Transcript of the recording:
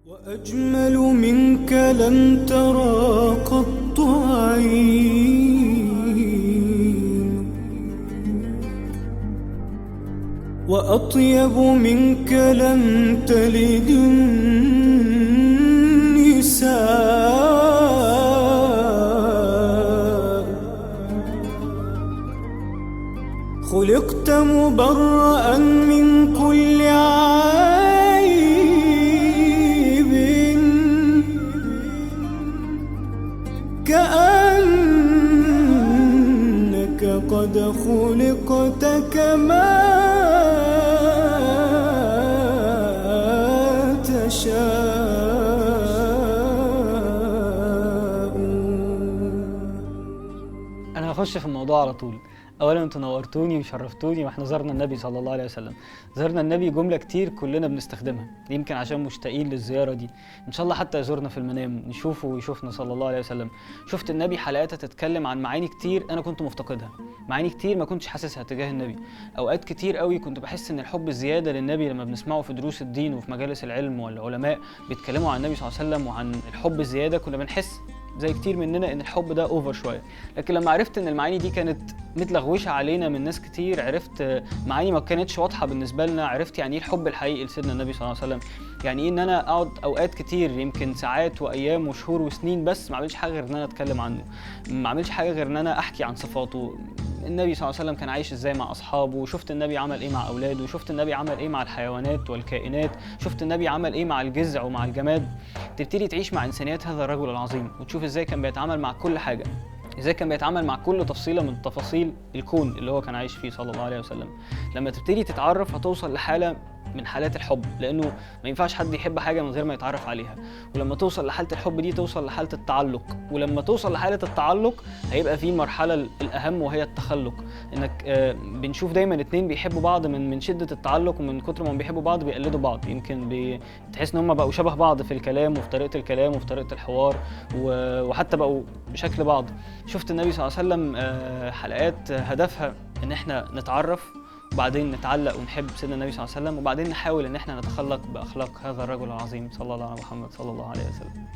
وأجمل منك لم ترى قط عين، وأطيب منك لم تلد النساء. خلقت مبرأ من كل عيب، كأنك قد خلقت كما تشاء. أنا هخش في الموضوع على طول. اولا انتوا نورتوني وشرفتوني، واحنا زرنا النبي صلى الله عليه وسلم. زرنا النبي جملة كتير كلنا بنستخدمها، يمكن عشان مشتاقين للزيارة دي. ان شاء الله حتى يزورنا في المنام، نشوفه ويشوفنا صلى الله عليه وسلم. شفت النبي حلقاتها تتكلم عن معاني كتير انا كنت مفتقدها، معاني كتير ما كنتش حاسسها تجاه النبي. اوقات كتير قوي كنت بحس ان الحب الزيادة للنبي لما بنسمعه في دروس الدين وفي مجالس العلم والعلماء بيتكلموا عن النبي صلى الله عليه وسلم وعن الحب الزيادة، كنا بنحس زي كتير مننا ان الحب ده over شوية. لكن لما عرفت ان المعاني دي كانت متلغوشه علينا من ناس كتير، عرفت معاني ما كانتش واضحة بالنسبة لنا، عرفت يعني ايه الحب الحقيقي لسيدنا النبي صلى الله عليه وسلم، يعني ايه ان انا اقعد اوقات كتير يمكن ساعات وايام وشهور وسنين بس ما اعملش حاجة غير ان انا اتكلم عنه، ما اعملش حاجة غير ان انا احكي عن صفاته. النبي صلى الله عليه وسلم كان عايش ازاي مع اصحابه، شفت النبي عمل ايه مع اولاده، شفت النبي عمل ايه مع الحيوانات والكائنات، شفت النبي عمل ايه مع الجزع ومع الجماد. تبتدي تعيش مع انسانيات هذا الرجل العظيم وتشوف ازاي كان بيتعامل مع كل حاجة، ازاي كان بيتعامل مع كل تفصيله من تفاصيل الكون اللي هو كان عايش فيه صلى الله عليه وسلم. لما تبتدي تتعرف هتوصل لحاله من حالات الحب، لانه ما ينفعش حد يحب حاجة من غير ما يتعرف عليها. ولما توصل لحاله الحب دي توصل لحاله التعلق، ولما توصل لحاله التعلق هيبقى في المرحلة الاهم وهي التخلق. انك بنشوف دايما اتنين بيحبوا بعض من شده التعلق ومن كتر ما بيحبوا بعض بيقلدوا بعض، يمكن بتحس ان هم بقوا شبه بعض في الكلام وفي طريقه الكلام وفي طريقه الحوار وحتى بقوا بشكل بعض. شفت النبي صلى الله عليه وسلم حلقات هدفها ان احنا نتعرف وبعدين نتعلق ونحب سيدنا النبي صلى الله عليه وسلم، وبعدين نحاول ان احنا نتخلق باخلاق هذا الرجل العظيم صلى الله على محمد صلى الله عليه وسلم.